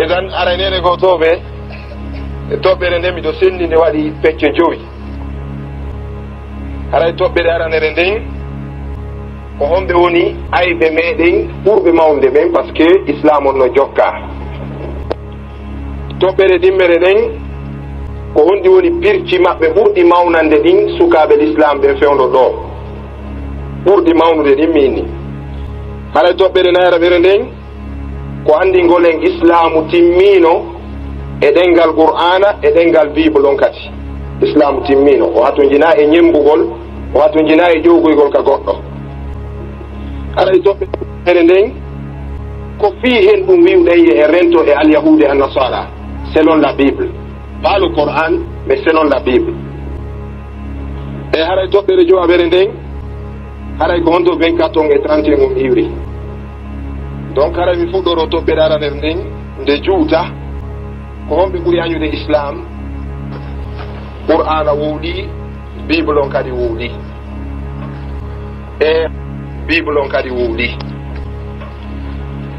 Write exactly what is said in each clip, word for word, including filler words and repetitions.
Tan aranere gotooɓe, e toɓɓere nden miɗo senndi nde waɗi pecce jowi. Haray toɓɓere aranere nden, ko honɓe woni ayɓe meɗen ɓurɓe mawnude ɓen, parce que Islam on no jokka. Toɓɓere ɗimmere nden, ko honɗi woni pirci maɓɓe ɓurɗi mawnande ɗin sukaaɓe Lislaam ɓen fewndo ɗoo? Ɓurɗi mawnude ɗin mi inni. Haray toɓɓere nayraɓere nden, ko anndingol en Islaamu timmiino e ɗenngal Qur'aana e ɗenngal Bible on kadi. Islaamu timmiino, o hatonjinaa e ñemmbugol, o hatonjinaa e ƴowgoygol ka goɗɗo. Haray toɓɓere nden, ko fii hen ɗum wi'uɗen yo en rento e Alyahuudu e Annasaara, selon la Bible. Pas le Coran, mais selon la Bible. E haray toɓɓere jowaɓere nden, haray ko honto vingt-quatre on e trente et un on iwri. Donc haray mi fuɗɗoro toɓɓere aranere nden, nde juuta, ko honɓe ɓuri añude Islam? Qur'aana wowli, Bible on kadi wowli. E Bible on kadi wowli.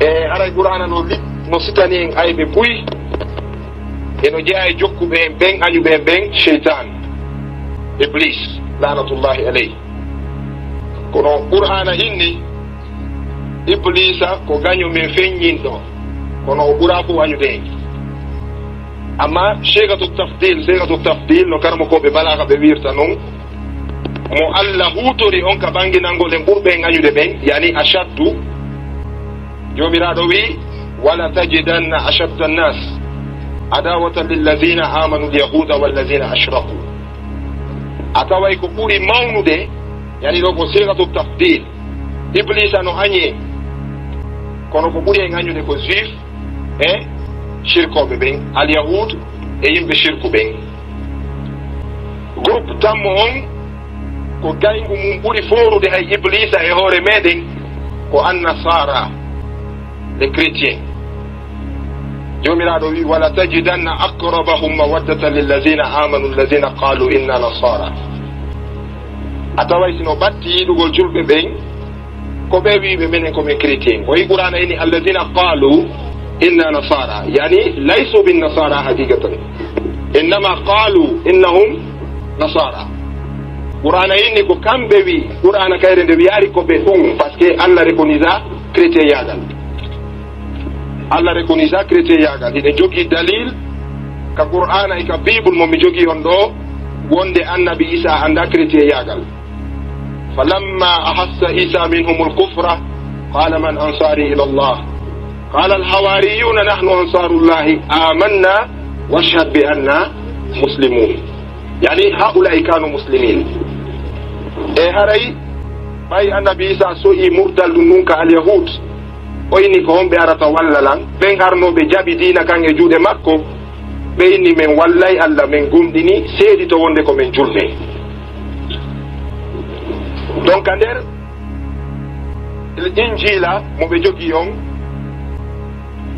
E haray Qur'aana no li-, no sitani en ayɓe buy. E no jeyaa e jokkuɓe en ɓen, añuɓe en ɓen, Sheytaan, Iblis, laanatullaahi aleyh. Kono Qur'aana inni, Ibliisa ko gaño men feññinɗo, kono o ɓuraa fof añude en. Amma seegatu tafdil, seegatu tafdil, no karamokooɓe balaaga ɓe wiirta non, mo Alla huutori on ka ɓanginangol en ɓurɓe en añude ɓen, yani ashaddu. Joomiraaɗo wi'i, "Wala tajidanna ashadda an-nas adawatan lillazina amanu al-yahuda wallazina ashraku." A taway ko ɓuri mawnude, yani ɗo ko sighatu tafdil. Iblisa no añee, kono ko ɓuri en añude ko juif e shirkooɓe ɓen, al-yahud e yimɓe shirku ɓen. Groupe tammo on, ko gayngu mum ɓuri foorude hay Iblisa e hoore meɗen, ko Annasara, les chrétiens. Joomiraaɗo wi, "Wala tajidanna aqrabahum mawaddatan lillazina amanu allazina qalu inna nasara." A taway sino ɓatti yiɗugol julɓe ɓen, ko ɓe wiiɓe menen ko men chrétien. O yi Qur'aana ini, "Allazina qalu inna nasara." Yani, laysu bin nasara haqiqatan. Innama qalu innahum nasara. Qur'aana inni ko kamɓe wi, Qur'aana kayre nde wiyaari ko ɓe ɗum, parce que Allah reconisa chrétien yaagal. Allah reconisa chrétien yaagal. Hiɗen jogii dalil ka Qur'aana e ka Bible mo mi jogii on ɗo, wonde Annabi Isa annda chrétien yaagal. فلما أحس عيسى منهم الكفر قال من أنصاري إلى الله قال الحواريون نحن أنصار الله آمنا واشهد بأننا مسلمون. Yani, هؤلاء كانوا مسلمين. E haray, ɓay Annabi Isa so'i murtal ɗum ɗum ka al-Yahud, o inni, "Ko honɓe arata walla lan?" Ɓen arnooɓe jaɓi diina kan e juuɗe makko, ɓe inni, "Men wallay Allah, men gomɗini, seedito wonde ko men julɓe." Donc, ka nder Injila mo ɓe jogii on,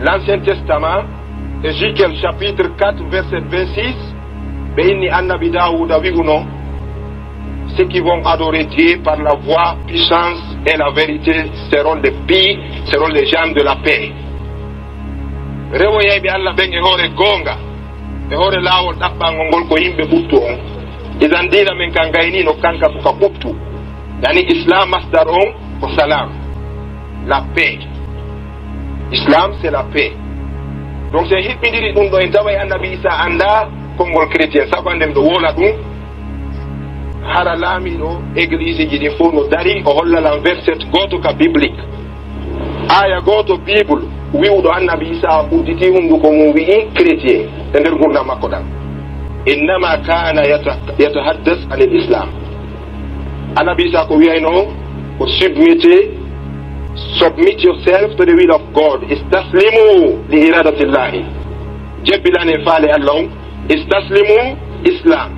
l'Ancien Testament, Ézéchiel chapitre quatre, verset vingt-six, ɓe inni Annabi Daawuda wi'uno, "Ceux qui vont adorer Dieu par la voie, puissance et la vérité seront les pi-, seront les gens de la paix." Rewoyayɓe Allah ɓen e hoore goonga, e hoore laawol ɗaɓɓangol ngol ko yimɓe ɓuttu on. Idan diina men kan gayni no kanka ko ka ɓuttu. Yani Islam masdar on ko salam, la paix. Islam, c'est la paix. Donc, si en hiɓɓindiri ɗum ɗo, en taway Annabi Isa annda konngol chrétien, sabu annden miɗo woola ɗum. Hara laamiiɗo église ji ɗin fof no dari, o holla lan verset gooto ka biblique. Aaya gooto Bible wi'uɗo Annabi Isa udditi hunnduko mum wi'i chrétien e nder ngurndan makko ɗan. Innama kana yata-, yatahaddas anil Islam. Annabi Isa ko wi'ayno ko submit, submit yourself to the will of God. Istaslimu li iradatillahi. Jebbilane faale Allah on. Istaslimu, Islam.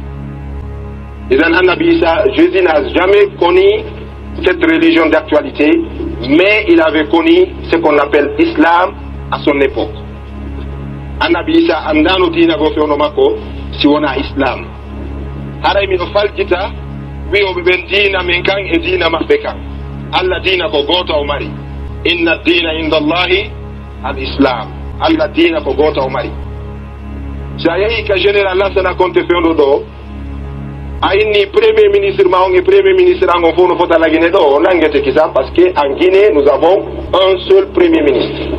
Idan Annabi Isa, Jésus n'a jamais connu cette religion d'actualité, mais il avait connu ce qu'on appelle Islam à son époque. Annabi Isa anndano diina goo fewndo makko si wona Islam. Haray miɗo faljita wi'ooɓe ɓen diina men kan e diina maɓɓe kan. Allah diina ko gooto o mari. Inna diina inda Allahi al-Islam. Allah diina ko goota o mari. Si a yehi ka Général Lassana Konté fewndo ɗo, a inni premier ministre ma on e premier ministre an on fof no fota lagine ɗo, o nangete kisa, parce que en Guinée, nous avons un seul premier ministre.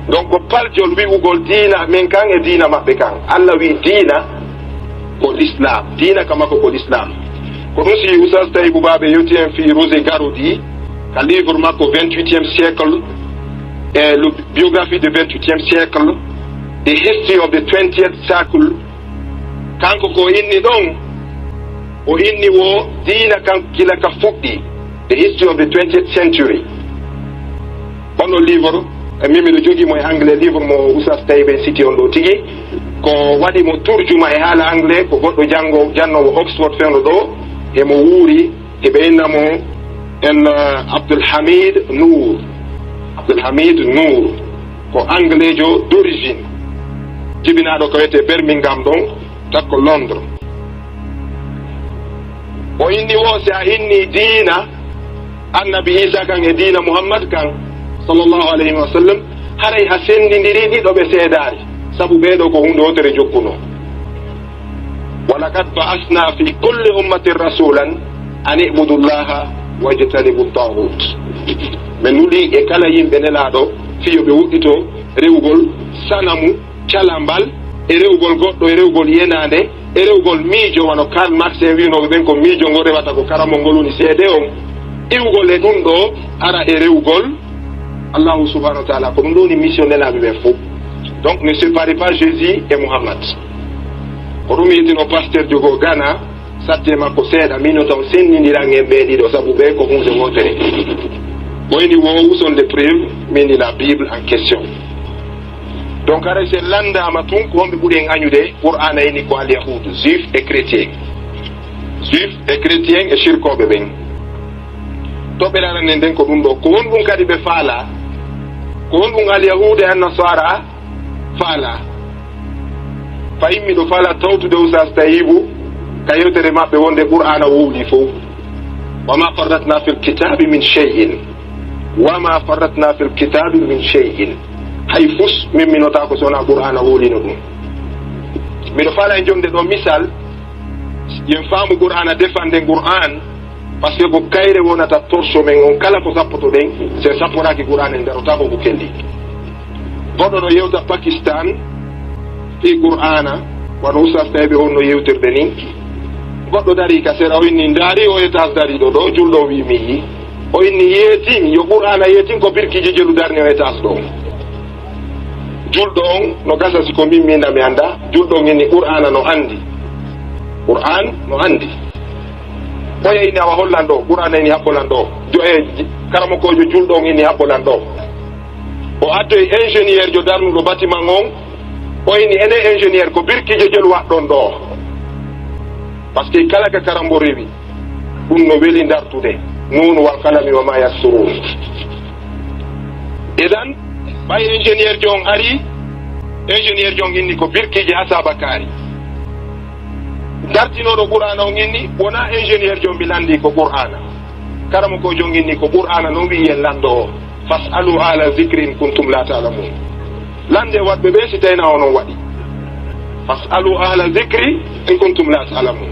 Donc, ko paljol wi'ugol diina men kan e diina maɓɓe kan. Allah wi diina ko l'islam. Diina ka makko ko l'islam. Ko ɗum si Oustaz Taïbou Babé yewti en fii Rosé Garaudy, ka livre makko vingt-huitième siècle, e le biographie de vingt-huitième siècle, the history of the twentieth siècle, kanko ko inni ɗon, o inni wo diina kan gila ka fuɗɗi, the history of the twentieth century. Ono livre, e min miɗo jogii mo e anglais, livre mo Oustaz Taïbou siti on ɗo tigi, ko waɗi mo turjuma e haala anglais, ko goɗɗo janngo, jannoowo Oxford fewndo ɗo, e mo wuuri, e ɓe inna mo en, eh, Abdul Hamid Nour. Abdul Hamid Nour ko angleejo d'origine, jibinaaɗo ko wiyetee Birmingham ɗon, takko Londres. O inni wo, si a inni diina Annabi Isa kan e diina Muhammad kan, sallallahu alayhi wa sallam, haray a senndindiri ɗiɗo ɓe seedaari, sabu ɓee ɗo ko huunde wootere jokkunoo. Walaqad ba'asna fi kulli ummatin rasulan an i'budu llaha wajtanibu ttaghut. Min nuli e kala yimɓe nelaaɗo fii yo ɓe woɗɗito rewugol sanamu, calambal, e rewugol goɗɗo, e rewugol yenaande, e rewugol miijo, wano Karl Marx en wi'unooɓe ɓen ko miijo ngo rewata ko karamol ngol woni seede on. Iwugol e ɗum ɗo ara e rewugol Allahu subhanahu wa ta'ala. Ko ɗum ɗo woni mission nelaaɓe ɓen fof. Donc, ne séparez pas Jésus et Muhammad. Ko ɗum yetino pasteur jogo Ghana, satte makko seeɗa, min no taw senndindiran en ɓee ɗiɗo, sabu ɓee ko huunde wootere. Wayni wo, où sont les preuves? Min ni la Bible en question. Donc, haray si en lanndaama tun, ko honɓe ɓuri en añude? Qur'aana inni ko alyahuudu, juif et chrétien. Juif et chrétien e shirkooɓe ɓen. Toɓɓere arane nden ko ɗum ɗo. Ko honɗum kadi ɓe faalaa? Ko honɗum alyahuudu e annasara faalaa? Fay miɗo faalaa tawtude Oustaz Taïbou ka yewtere maɓɓe wonde Qur'aana wowli fow. Wa ma farratna fil kitabi min shay'in. Wa ma farratna fil kitabi min shay'in. Hay fus min mi notaako so wonaa Qur'aana wowlino ɗum. Miɗo faalaa e jonde ɗo misal, yen faamu Qur'aana, defande Qur'aan, parce que ko kayre wonata torche men on, kala ko sappotoɗen, si en sapporaaki Qur'aana, en darotaako ko kelli. Goɗɗo no yewta Pakistan fii Qur'aana, wano Oustaz Taïbou honno yewtirde ni. Goɗɗo darii ka sera, o inni, ndaari o étage dariiɗo ɗo, julɗo o wi'i mi yi'i. O inni, yeetin, yo Qur'aana yeetin, ko birkiiji jelu darni o étage ɗo. Julɗo on no gasa si ko min, min mi annda, julɗo on inni Qur'aana no anndi. Qur'aan no anndi. Oya inni awa hollan ɗo, Qur'aana inni haɓɓolan ɗo. Jo-, e, karamokoojo julɗo on inni haɓɓolan ɗo. O addoyi ingénieur jo darnuɗo bâtiment on, o inni enen ingénieur ko birkiije jelu waɗɗon ɗo. Parce que kala ka karambo rewi, ɗum no weli dartude. Nuunu wal qalami wa ma yasturun. Idan, ɓay ingénieur jo on ari, ingénieur jo on inni ko birkiije asaaba kaari. Dartinooɗo Qur'aana on inni, wonaa ingénieur jo on mi lanndii ko Qur'aana. Karamokoojo on inni ko Qur'aana non wi'i en lanndo o. Fas'alu ahla zikri in kuntum la ta'lamun. Lannde waɗɓe ɓe si tawii na onon waɗi. Fas'alu ahla zikri in kuntum la ta'lamun.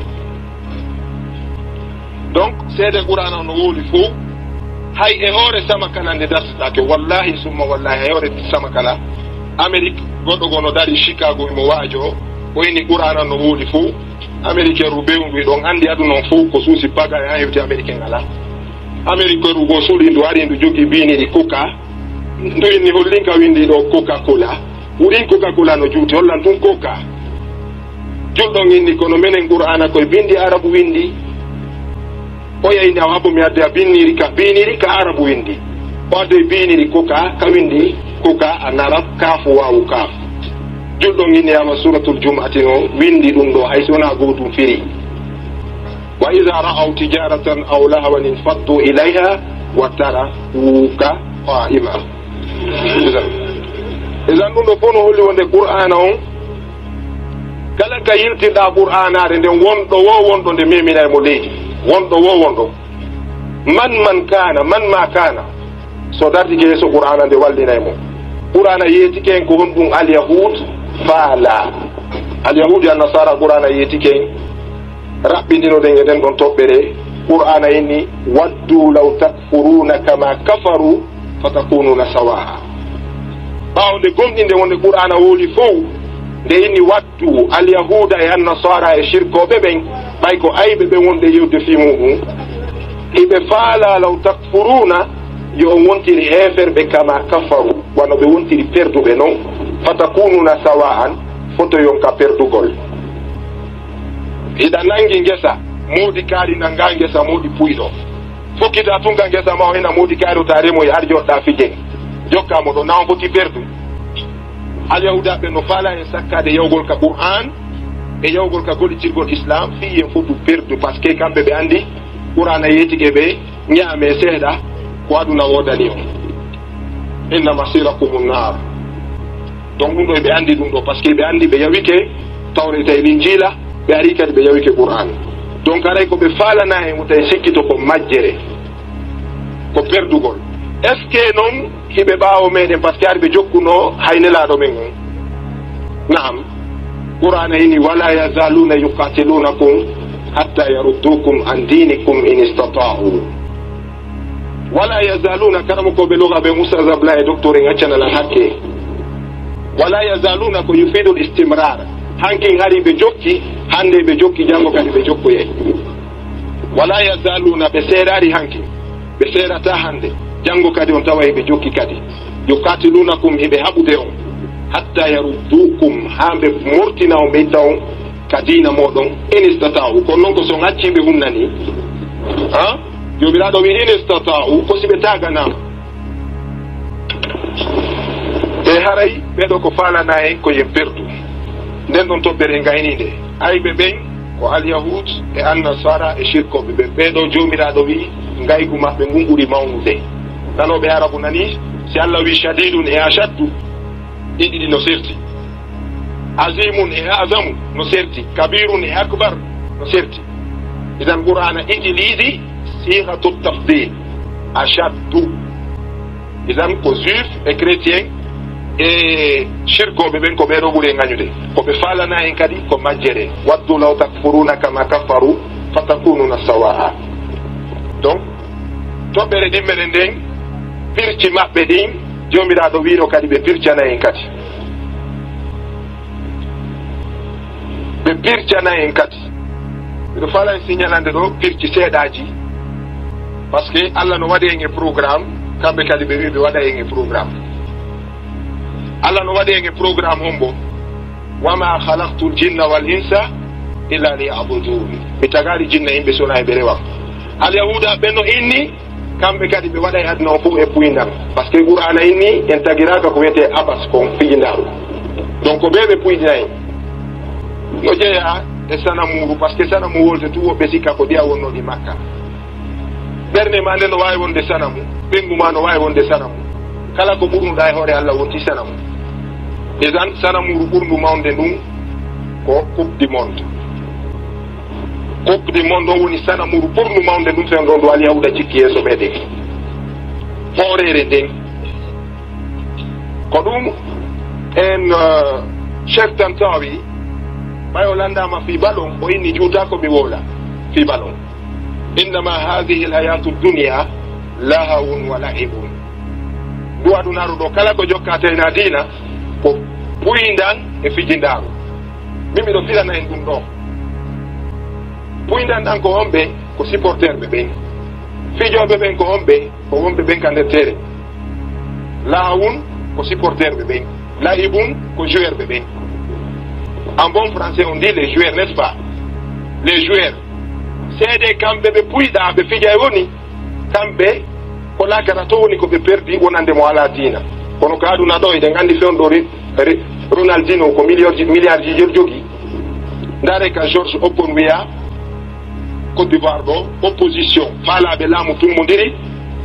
Donc, seede Qur'aana on no wowli fow. Hay e hoore Samakala nde dartataake, wallahi summa wallahi, hay hoore Samakala, Amérique, goɗɗo goo no dari Chicago, imo waajo, o inni Qur'aana no wowli fow. Américain ru bewndu, ɗon anndi aduna on fow ko suusi paga e an hewti Américain alaa. Américain ru goo suuɗi ndu ari ndu jogii biiniiɗi Coca. Ndu inni hollin ka winndi ɗo Coca Cola. Wurin Coca Cola no juuti, hollan tun Coca. Julɗo on inni kono menen Qur'aana koye binndi Arabu winndi. O yahi nde o habbo mi addi a binniri ka, binniri ka Arabu winndi. O addoyi binniri Coca, ka winndi Coca an Arab, kaafu waawu kaaf. Julɗo on inni ama Suratul Jumu'ati no winndi ɗum ɗo, hay so wonaa gootum firi. Wa iza ra'aw tijaratan aw lahwan infaddu ilayha wa tarakuka qa'ima. Idan, idan ɗum ɗo fof no holli wonde Qur'aana on, kala ka yiltirɗaa Qur'aanaare nden, wonɗo wo wonɗo nde meminay mo leydi. Wonɗo wo wonɗo. Man man kaana, man ma kaana. So dartike yeeso Qur'aana nde wallinay mo. Qur'aana yeetike en ko honɗum Alyahud faala. Alyahud e Annasaara, Qur'aana yeetike en, raɓɓindinoɗen e nden ɗon toɓɓere. Qur'aana inni, "Waddu law takfuruuna kama kafaru fatakunuuna sawaa." Ɓaawo nde gomɗinde wonde Qur'aana wowli fow, nde inni, "Waddu", Alyahuuda e Annasaara e sirkooɓe ɓen, ɓay ko ayɓe ɓen wonde yewde fii muɗum, hiɓe faala, "law takfuruuna", yo on wontiri heeferɓe, "kama kafaru", wano ɓe wontiri perduɓe non, "fatakunuuna sawaan", fotoyon ka perdugol. Hiɗa nangi ngesa, moodi kaari nanga ngesa, moodi puyɗo. Fokkita tun ka ngesa ma o hena moodi kaari o ta remoy har joɗɗa fijen. Jokka mo ɗo, na on foti perdu. Alyahuuda ɓe no faala en sakkaade yawgol ka Qur'an e yawgol ka gollitirgol Islam, fii en fotu perdu, parce que kamɓe ɓe andi Qur'ana yeetike ɓe ñaame seeɗa ko aduna woodani on. "Inna masirakumu naar." Donc ɗum ɗo ɓe andi ɗum ɗo, parce que ɓe andi ɓe yawike Tawreeta e Linjiila, ɓe ari kadi ɓe yawike Qur'an. Donc haray ko ɓe faalana en wota en sikkito ko majjere, ko perdugol. Est-ce que non hiɓe ɓaawo meɗen, parce que hari ɓe jokkuno hay Nelaaɗo men on? Naam. Qur'aana ini, "Wala yazaluna yuqatilunakum hatta yaruddukum an dinikum in istata'u." Wala yazaluna, karamokooɓe luga ɓen, Ustaz Abla e Docteur en accana lan hakke. Wala yazaluna ko yufidul istimrar. Hankin hari ɓe jokki, hande ɓe jokki, jango kadi ɓe jokkoyay. Wala yazaluna, ɓe seeraari hanki, ɓe seerata hande, jango kadi on tawa hiɓe jokki kadi. Yuqatilunakum, hiɓe haɓude on, hatta yaruddukum, haa ɓe murtina on, ɓe itta on, ka diina mooɗon, in istata'u, kono non ko si on accii ɓe hunnani. Ha? Joomiraaɗo wi, "In istata'u", ko si ɓe taaganaama. E haray ɓeɗo ko faalana en ko yen perdu. Nden ɗon toɓɓere en gayni nde. Ayɓe ɓen ko Alyahud e Annasara e shirkooɓe ɓen. Ɓeɗo Joomiraaɗo wi'i ngaygu maɓɓe ngun ɓuri mawnude. Nanooɓe Arabu nani, si Allah wi'i shadidun e ashaddu, ɗi ɗiɗi no serti. Azimun e a'zamu no serti. Kabirun e akbar no serti. Idan Qur'aana utilise sighatu tafdil, ashaddu. Idan ko juif e chrétien e shirkooɓe ɓen, ko ɓeɗo ɓuri en ŋañude. Ko ɓe faalana en kadi ko majjere. Waddu law takfuruna kama kafaru fatakununa sawa'a. Donc, toɓɓere ɗimmere nden, pirci maɓɓe ɗin, Joomiraaɗo wi'no kadi ɓe pircana en kadi. Ɓe pircana en kadi. Miɗo faalaa en signalande ɗo pirci seeɗaaji. Parce que Allah no waɗi en e programme, kamɓe kadi ɓe wi'i ɓe waɗa en e programme. Allah no waɗi en e programme hombo? "Wa ma khalaqtul jinna wal insa illa liya'budun." Mi tagaali jinna yimɓe sona e ɓe rewa. Alyahuuda ɓe no inni, kamɓe kadi ɓe waɗay aduna o fof e puyndan. Parce que Qur'aana inni, en tagiraaka ko wiyetee abas kon, fijindaaru. Donc, ko ɓe ɓe puynday. No jeyaa e sanamuuru, parce que sanamu wolde tu woɓɓe sikka ko ɗiya wonnooɗi Makka. Ɓernde ma nde no waawi wonde sanamu, ɓenngu ma no waawi wonde sanamu. Kala ko ɓurnuɗaa e hoore Allah wonti sanamu. Idan, sanamuuru ɓurndu mawnde ndun ko Coupe du Monde. Coupe du Monde on woni sanamuuru ɓurndu mawnde ndun, fewndo ndu Alyahuuda cikki yeeso meɗen. Hooreere nden. Ko ɗum en, eh, Cheikh Tantawi, ɓay o landaama fii balon, o inni juuta ko mi wowla fii balon. "Innama hadhihi alhayatu dunya lahawun wa la'ibun." Ndu adunaaru ɗo, kala ko jokka teyna diina, ko puyndan e fijindaaru. Min miɗo filana en ɗum ɗo. Puyndan ɗan ko homɓe? Ko supporterɓe ɓen. Fijooɓe ɓen ko homɓe? Ko wonɓe ɓen ka nder terrain. Lahawun ko supporterɓe ɓen. La'ibun ko joueurɓe ɓen. En bon français, on dit les joueurs, n'est-ce pas? Les joueurs. Seede kamɓe ɓe puyɗa, ɓe fija e woni, kamɓe ko lakara to woni ko ɓe perdi wonande mo alaa diina. Kono ka aduna ɗo, eɗen anndi fewndo ri-, ri-, Ronaldinho ko milliardji, milliardji jogii. Ndaare ka George Oppon wiya, Côte d'Ivoire ɗo, opposition, faalaaɓe laamu tummondiri,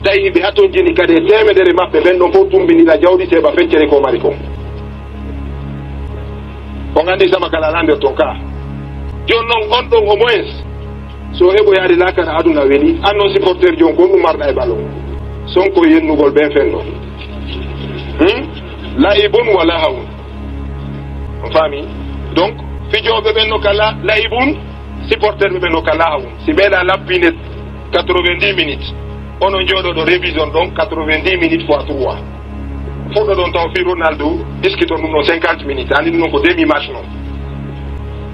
tawi hiɓe hatonjini kadi e teemedere maɓɓe, ɓen ɗon fof tumbindira jawdi, teɓa feccere ko mari kon. On anndi sama kala alaa nder ton ka. Jooni non, on ɗon au moins, so heɓoyaade laakara aduna weli, an non supporter jooni ko honɗum marɗa e ballon? Sonko yennugol ɓen fenndo. Hmm? Laibun wa lahawun. On faami? Donc, fijooɓe ɓen no ka la-, laibun, supporterɓe ɓen no ka lahawun. Si ɓeyɗa lappinde quatre-vingt-dix minutes, onon jooɗoɗo révision ɗon quatre-vingt-dix minutes fois trois. Fuɗɗo ɗon taw fii Ronaldo, diskiton ɗum ɗon cinquante minutes, anndi ɗum ɗon ko demi match non.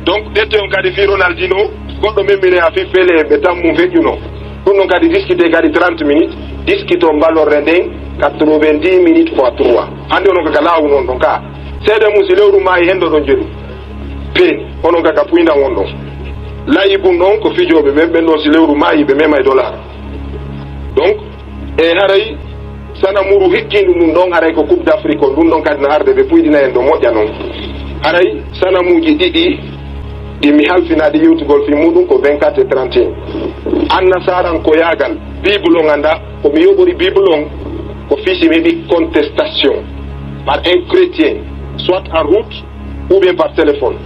Donc, ƴetti on kadi fii Ronaldinho, goɗɗo memmineya fii Pelé, ɓe tan mum feƴƴuno. Ɗum ɗon kadi diskite kadi trente minutes, diskito mbalorre nden quatre-vingt-dix minutes fois trois. Hannde onon ka, ka laawu non ɗon ka. Seede mum si lewru maayi hen ɗo ɗon jeɗu. Peeni, onon ka, ka puyndan won ɗon. Laibun ɗon ko fijooɓe ɓen, ɓen ɗon si lewru maayi ɓe mema e dollar. Donc, e haray sanamuru hikkindu ndun ɗon, haray ko Coupe d'Afrique on, ɗun ɗon kadi no arde ɓe puyɗina en ɗo moƴƴa non. Haray sanamuuji ɗiɗi ɗi mi halfinaɗi yewtugol fii muɗum ko vingt-quatre et trente et un. Annasarankoyaagal, Bible on annda, ko mi yoɓori Bible on, ko fii si mi heɓi contestation par un chrétien, soit en route ou bien par téléphone.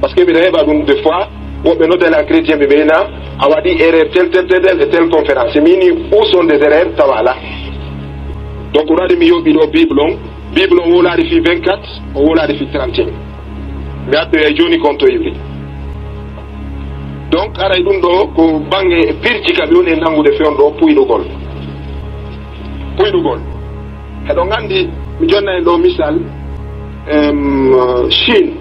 Parce que mbiɗa heɓa ɗum des fois, woɓɓe noddani an chrétien ɓe ɓeyna, a waɗi erreur tel, tel, tel, tel, e tel conférence. Mi ni où sont des erreurs, tawa ala. Donc, ɗum waɗi mi yoɓi ɗo Bible on. Bible on wowlaali fii vingt-quatre, o wowlaali fii trente et un. Mi addoya jooni kon to iwri. Donc, aray ɗum ɗo ko bange pirji ka ɓe woni e nanngude fewndo ɗo puyɗugol. Puyɗugol. Eɗon anndi, mi jonna en ɗo misal, em, Chine.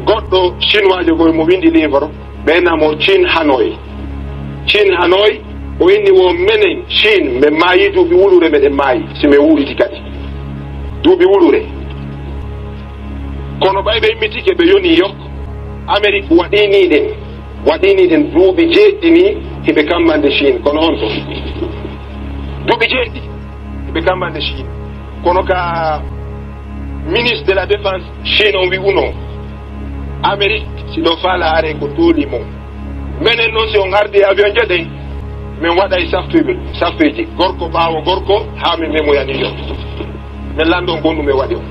Goɗɗo Chinoijo goy mo windi livre, ɓe na mo Chine Hanoi. Chine Hanoi, o inni wo menen Chine, men maayi duuɓi wulure, meɗen maayi, si men wuuriti kadi. Duuɓi wulure. Kono ɓay ɓe immitike, ɓe yoni yok, Amérique waɗini ɗen. Waɗini ɗen duuɓi jeeɗiɗi ni hiɓe kammande Chine. Kono honto? Duuɓi jeeɗiɗi hiɓe kammande Chine. Kono ka ministre de la défense Chine on wi'uno, Amérique, si ɗo faala are ko tooli mo. Menen non si on ardi avion je ɗen, men waɗay saftuɓe, safeeji. Gorko ɓaawo gorko, haa men memoyani yo. Men lanndon ko ɗum ɓe waɗi on.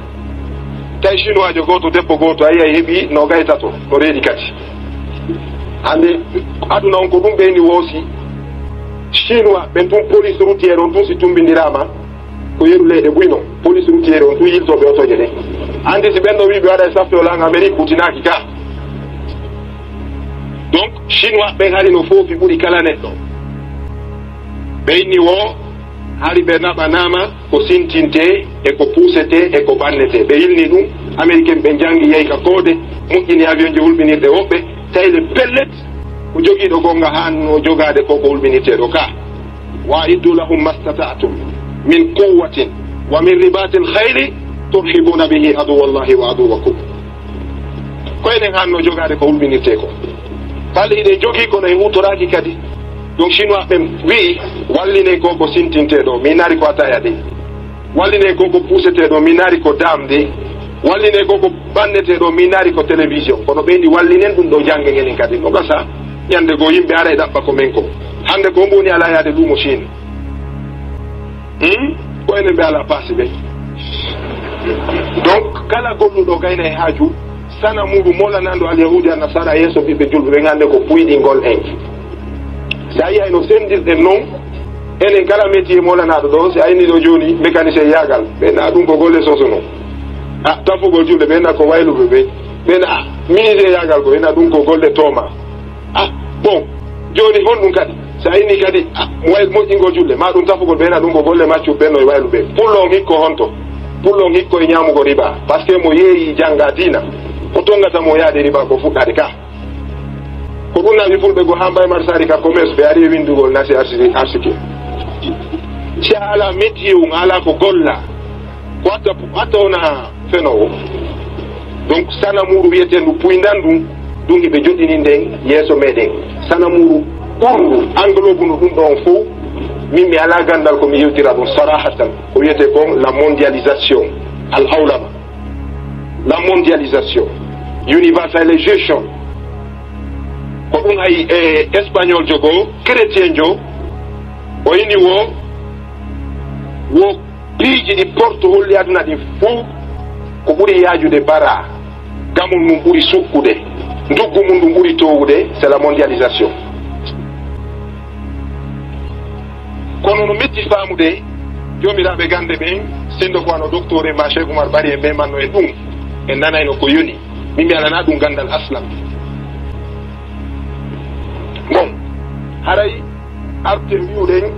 Tawi Chinoijo gooto, debbo gooto, a yi'ay heɓi noogay tato, no reedi kadi. Hannde aduna on ko ɗum ɓeyni woosi. Chinois ɓen tun, police routière on tun si tumbindiraama, ko yeru leyɗe buy non. Police routière on tun yiltooɓe otooje ɗen. Anndi si ɓen ɗo wi'i ɓe waɗay safto lan Amérique, kutinaaki ka. Donc, Chinois ɓen hari no foofi ɓuri kala neɗɗo. Ɓe inni wo, hari ɓe naɓanaama ko sintintee, e ko puusetee, e ko ɓannetee. Ɓe yilni ɗum, Américain ɓe janngi, yahi ka koode, moƴƴini avion ji hulɓinirɗe woɓɓe, tawi le pellet, ko jogiiɗo gonga haan no jogaade ko ko hulɓinirtee ɗo ka. Wa a'iddu lahum mastata'tum min quwwatin wa min ribatil khayli turhibuna bihi aduwwallahi wa aduwwakum. Ko enen hanno jogaade ko hulɓinirtee ko. Bal hiɗen jogii kono en huutoraaki kadi. Donc Chinois ɓen wi'i, wallinen ko ko sintintee ɗo, mi naari ko ataya de. Wallinen ko ko puusetee ɗo, mi naari ko daam de. Wallinen ko ko ɓannetee ɗo, mi naari ko télévision. Kono ɓeydi wallinen ɗum ɗo jannge ngenen kadi. No gasa, ñande goo yimɓe ara e ɗaɓɓa ko men ko. Hannde ko mboni ala yaade luumo Chine. Hmm? Ko enen ɓe ala paasi ɓe. Donc, kala golluɗo gayna e haaju, sana muɗum molanando al yahudi an nasara yeeso ɓiɓɓe julɓe ɓen hannde ko puyɗingol en. Si a yiyay no sendirɗen non, enen kala métier molanaɗo ɗo, si a inni ɗo jooni mécanicien yaagal, ɓe na ɗum ko golle sosono. A tafugol julɓe, ɓe na ko wayluɓe ɓe. Ɓe na, a, menuisier yaagal ko, ɓe na ɗum ko golle tooma. Ah, bon, jooni honɗum kadi? Si a inni kadi, ah, way moƴƴingol julɓe, ma ɗum tafugol ɓe na ɗum ko golle maccuɓe ɓen no e wayluɓe. Pullo on hikko honto? Pullo on hikko e ñaamugo riba, parce que mo yeeyi jannga diina, ko tongata mo yaade riba ko fuɗɗaade ka. Ko ɗum nawi fulɓe go haa mbay marsari ka commerce, ɓe ari e winndugol nasi arsi-, arsike. Si a ala métier um, a ala ko golla, ko watta, watta wona fenoowo. Donc, sana muuru wiyeteendu puyndan ɗum, ɗum hiɓe joɗɗini nden yeeso meɗen. Sana muuru ɓurndu, englobe no ɗum ɗo on fof, min mi ala ganndal ko mi yewtira ɗum sarahatan. Ko wiyetee kon la mondialisation, al awlama. La mondialisation, universalization. Ko ɗum hay e espagnol jogo, chrétien jo, o ini wo, wo piiji ɗi porte holli aduna ɗin fof, ko ɓuri yaajude bara, gamol mum ɓuri sukkude, nduggu mum ndu ɓuri towude, c'est la mondialisation. Kono no metti faamude, joomiraaɓe gannde ɓen, Sinno ko wano docteur en ma Cheikh Oumar Barry en memanno en ɗum, en nanayno ko yoni. Min mi alanaa ɗum ganndal aslam. Bon, haray arten wi'uɗen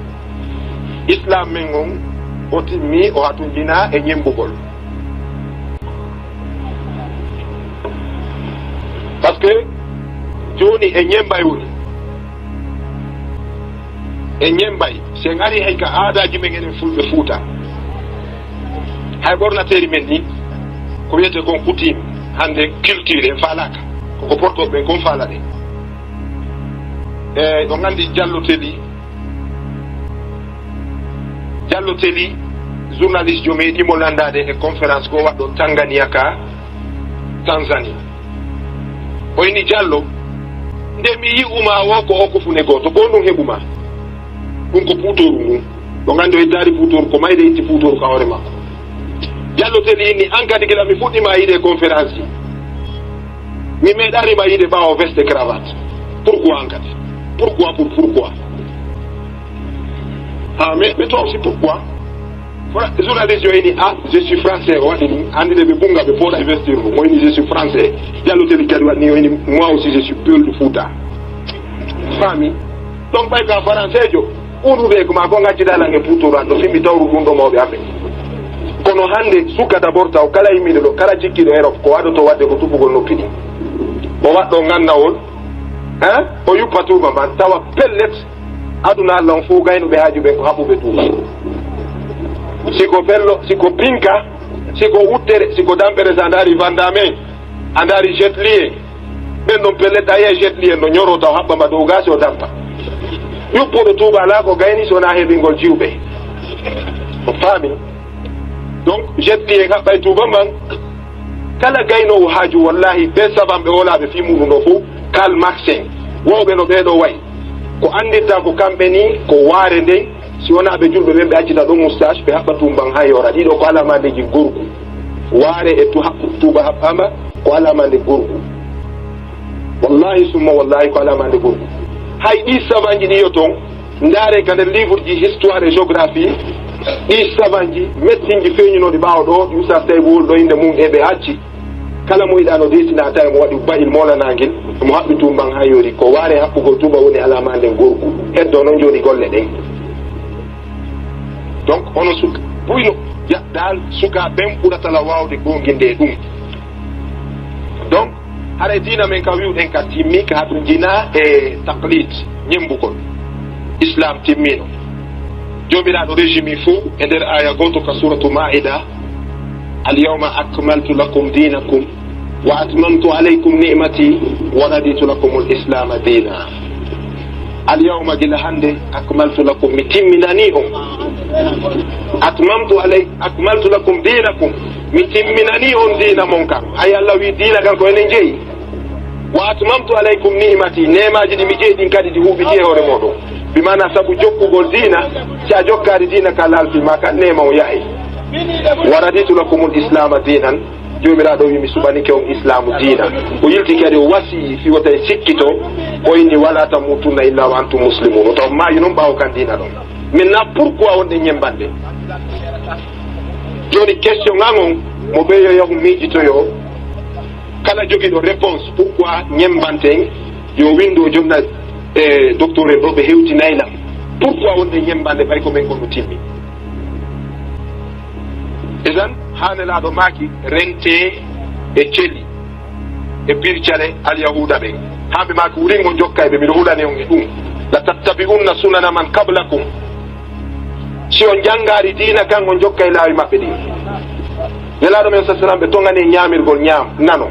islam men on o timmi, o hatonjinaa e ñemmbugol. Parce que jooni e ñemmbay woni. E ñemmbay, si en ari hay ka aadaaji men enen Fulɓe Fuuta, hay ɓornateeri men ni, ko wiyetee kon coutume, hannde culture en faalaaka. Koko portooɓe ɓen kon faalaɗen. E, on anndi Jallo Teli, Jallo Teli, journaliste jo meeɗiimo lanndaade e conférence goo waɗɗo Tanganyika, Tanzanie. O inni Jallo, nde mi yi'umaa woo ko o ko fune gooto, ko ɗum heɓumaa. Ɗum ko puutooru ngun. On anndi o ittaali puutooru, ko mayde itti puutooru ka hoore makko. Jallo Teli inni, an kadi gila mi fuɗɗiima yi'ude e conférence ji, mi meeɗaali ma yi'ude ɓaawo veste e cravate. Pourquoi an kadi? Pourquoi, pour, pourquoi? Ah, mais, mais toi aussi, pourquoi? Fra-, journaliste yo ini, ah, je suis français, o waɗi ni, anndi de ɓe bunnga, ɓe pooɗa investir ɗum. O ini, je suis français. Jallo Teli kadi waɗi ni, o ini, moi aussi, je suis Peul du Fouta. Faami? Donc, ɓay ka français jo, ɓuuɗuɓe ko ma ko ngacciɗa lan e puutooru an, ɗo fimmi tawru ɗum ɗo mawɓe amen. Kono hannde, suka d'abord taw, kala yimmiiɗo ɗo, kala cikkiiɗo Europe, ko waɗoto waɗde ko tufugol noppi ɗi. O waɗɗo ngannawol, hein? O yuppa tuuma man, tawa pellet, aduna Allah on fof gaynuɓe haaju ɓen ko haɓɓuɓe tuuba. Si ko pello, si ko pinka, si ko wuttere, si ko dampere, so a ndaari Van Damme en, a ndaari Jet Li en, ɓen ɗon pellet, a yi'ay Jet Li en no ñoroo taw haɓɓa ma dow gaasi o dampa. Yuppuɗo tuuba alaa ko gayni so wonaa heɓingol jiwɓe. O faami? Donc, Jet Li en haɓɓay tuuba man. Kala gaynoowo haaju, wallahi, ɓee sabanɓe wolaaɓe fii muuɗum ɗoo fof, Karl Marx en, wowɓe no ɓee ɗoo wayi. Ko anndirtaa ko kamɓe nii, ko waare nden, si wonaa ɓe julɓe ɓen, ɓe accita ɗoo moustache, ɓe haɓɓa tuuban haa yoora. Ɗii ɗoo ko alaamandeeji gorgu. Waare e tu-, haɓ-, tuuba haɓɓaama, ko alaamande gorgu. Wallahi summa wallahi ko alaamande gorgu. Hay ɗii sabanji ɗi yo ton, ndaare ka nder livre ji histoire et géographie, ɗii sabanji, mettinji feeñunooɗi ɓaawo ɗoo, ɗi Oustaz Taïb wol ɗo innde mum e ɓe acci. Kala mo yiɗaa no deesina tawi mo waɗi bayil moolanaangel, mo haɓɓi tuuban haa yoori. Ko waare haɓɓugol tuuba woni alaamande gorgu. Heddo noon jooni golle ɗen. Donc, onon suka, buyno, ya, dal suka ɓen ɓurata la waawde goonginde e ɗum. Donc, haray diina men ka wi'uɗen ka timmi, ka hatonjinaa e taqlid, ñemmbugol. Islam timmiino. Joomiraaɗo régime fof e nder aaya gooto ka Suratu Maa'ida, "Al-yawma akmaltu lakum dinakum wa atmamtu alaykum ni'mati wa raditu lakumul islama dina." "Al-yawma", gila hannde, "akmaltu lakum", mi timminanii on. "Atmamtu alay-, akmaltu lakum dinakum", mi timminanii on diina mon kan. Ay, Allah wi diina kan ko enen jeyi. "Wa atmamtu alaykum ni'mati", neemaaji ɗi mi jeyi ɗin kadi ɗi huuɓiti e hoore mooɗon. Bi maana sabu jokkugol diina, si a jokkaali diina ka laalti ma kan, neema on yahay. "Wa raditu lakumul islama dinan", Joomiraaɗo wi, "Mi suɓanike on Islaamu diina." O yilti kadi o wasii fii wota en sikkito, o inni, "Wala tamutunna illa wa antum muslimun." Wota on maayu non ɓaawo kan diina ɗon. Maintenant, pourquoi wonɗen ñemmbande? Jooni question an on, mo ɓe yo yahu miijitoyo, kala jogiiɗo réponse, pourquoi ñemmbanten, yo winndu o jonna e docteur en ɗo ɓe hewtinay lam. Pourquoi wonɗen ñemmbande ɓay ko men kon no timmi? Idan, haa Nelaaɗo maaki, rentee e celi, e pircale Alyahuuda ɓen. Haa ɓe maaki, wurin on jokkay ɓe, miɗo hulani on e ɗum. "La tattabi'unna sunana man qablakum." Si on janngaari diina kan, on jokkay laawi maɓɓe ɗin. Nelaaɗo men, sa salam, ɓe tongani e ñaamirgol ñaam, nano.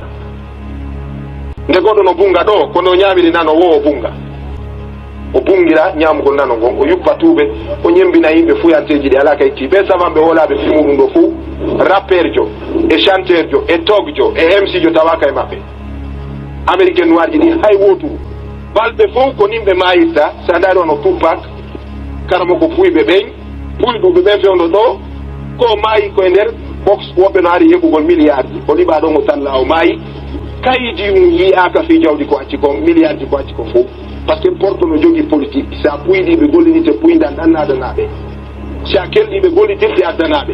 Nde goɗɗo no bunnga ɗo, kono o ñaamiri nano woo o bunnga. O bunngira ñaamugol nano ngon, o yuppa tuuɓe, o ñemmbina yimɓe fuyanteeji ɗi alaa ka itti. Ɓee sabanɓe wolaaɓe fii muuɗum ɗo fow, rappeur jo, e chanteur jo, e tog jo, e M C jo tawaaka e maɓɓe. Américain noir ji ɗi hay wooturu. Balɓe fow ko nin ɓe maayirta, sa ndaari wano Tupac, karamoko puyɓe ɓen, puyɗuɓe ɓen fewndo ɗo, ko maayi ko e nder box, woɓɓe no ari heɓugol miliyarji. O liɓa ɗon o talla o maayi. Kaydi mum yi'aaka fii jawdi ko acci kon, miliyarji ko acci kon fow. Parce que porto no jogii politique. Si a puyɗii ɓe gollinite puyndan ɗan adanaaɓe. Si a kelɗii ɓe gollitirte adanaaɓe.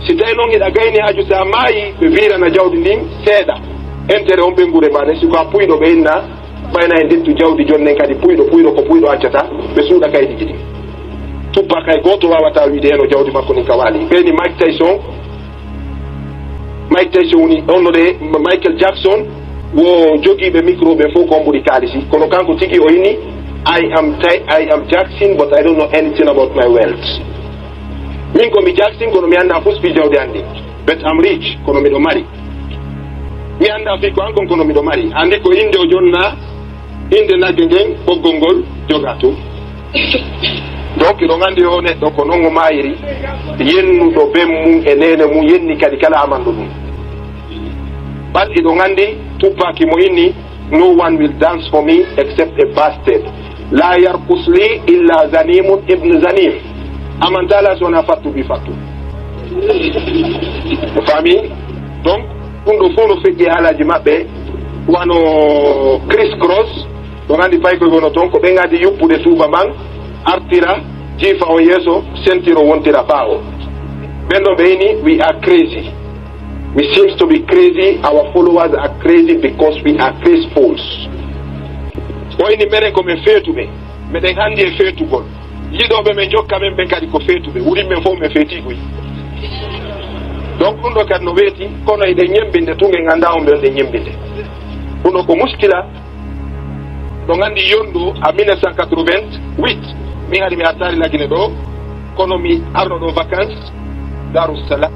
Si tawi noon hiɗa gayni haaju, so a maayi, ɓe viirana jawdi ndin seeɗa. Intérêt on ɓe ngure ma ɗen, si ko a puyɗo, ɓe inna, ɓayna en ndettu jawdi jonnen kadi puyɗo, puyɗo ko puyɗo accata, ɓe suuɗa kaydi ɗiɗi. Tupac kay gooto waawata wiide heno jawdi makko ndin ka waali. Ɓeyni Mike Tyson, Mike Tyson woni, on no de, Michael Jackson, wo jogiiɓe micro ɓe fof ko on ɓuri kaalisi. Kono kanko tigi o inni, "I am Ty-, I am Jackson, but I don't know anything about my wealth." Min ko mi Jackson, kono mi anndaa fof si jawdi an ndi. But I'm rich, kono miɗo mari. Mi anndaa fii ko an kon, kono miɗo mari. Anndi ko innde o jonna, innde nagge ngen, ɓoggol ngol joga tun. Donc, hiɗon anndi o neɗɗo ko non o maayiri, yennuɗo ben mum e neene mum, yenni kadi kala amanɗo ɗum. Bal hiɗon anndi tuppaaki mo inni, "No one will dance for me except a bastard. La yarkus li illa zanimun ibn zanim." Amantala so wonaa fattu bi fattu. O faami? Donc, ɗum ɗo fof no feƴƴi haalaaji maɓɓe, wano Chris Cross, ɗo nganndi paykoy wono toon, ko ɓe nganndi yuppude tuuba man, artira, jiifa on yeeso, sentiro wontira ɓaawo. Ɓen ɗo ɓe ini, "We are crazy. We seems to be crazy. Our followers are crazy because we are crazy fools." O ini, "Menen ko men feetuɓe. Meɗen hanndi e feetugol. Yiɗooɓe men jokka men ɓen kadi ko feetuɓe. Wurin men fof men feetii koy." Donc ɗum ɗo kadi no weeti, kono eɗen ñemmbinde tun, en anndaa on ɓe on ɗen ñemmbinde. Ɗum ɗo ko muskila. Ɗo nganndi yondu a mille neuf cent quatre-vingt-huit, min hari mi artaali Lagine ɗo, kono mi arno ɗo vacances, Darussalam.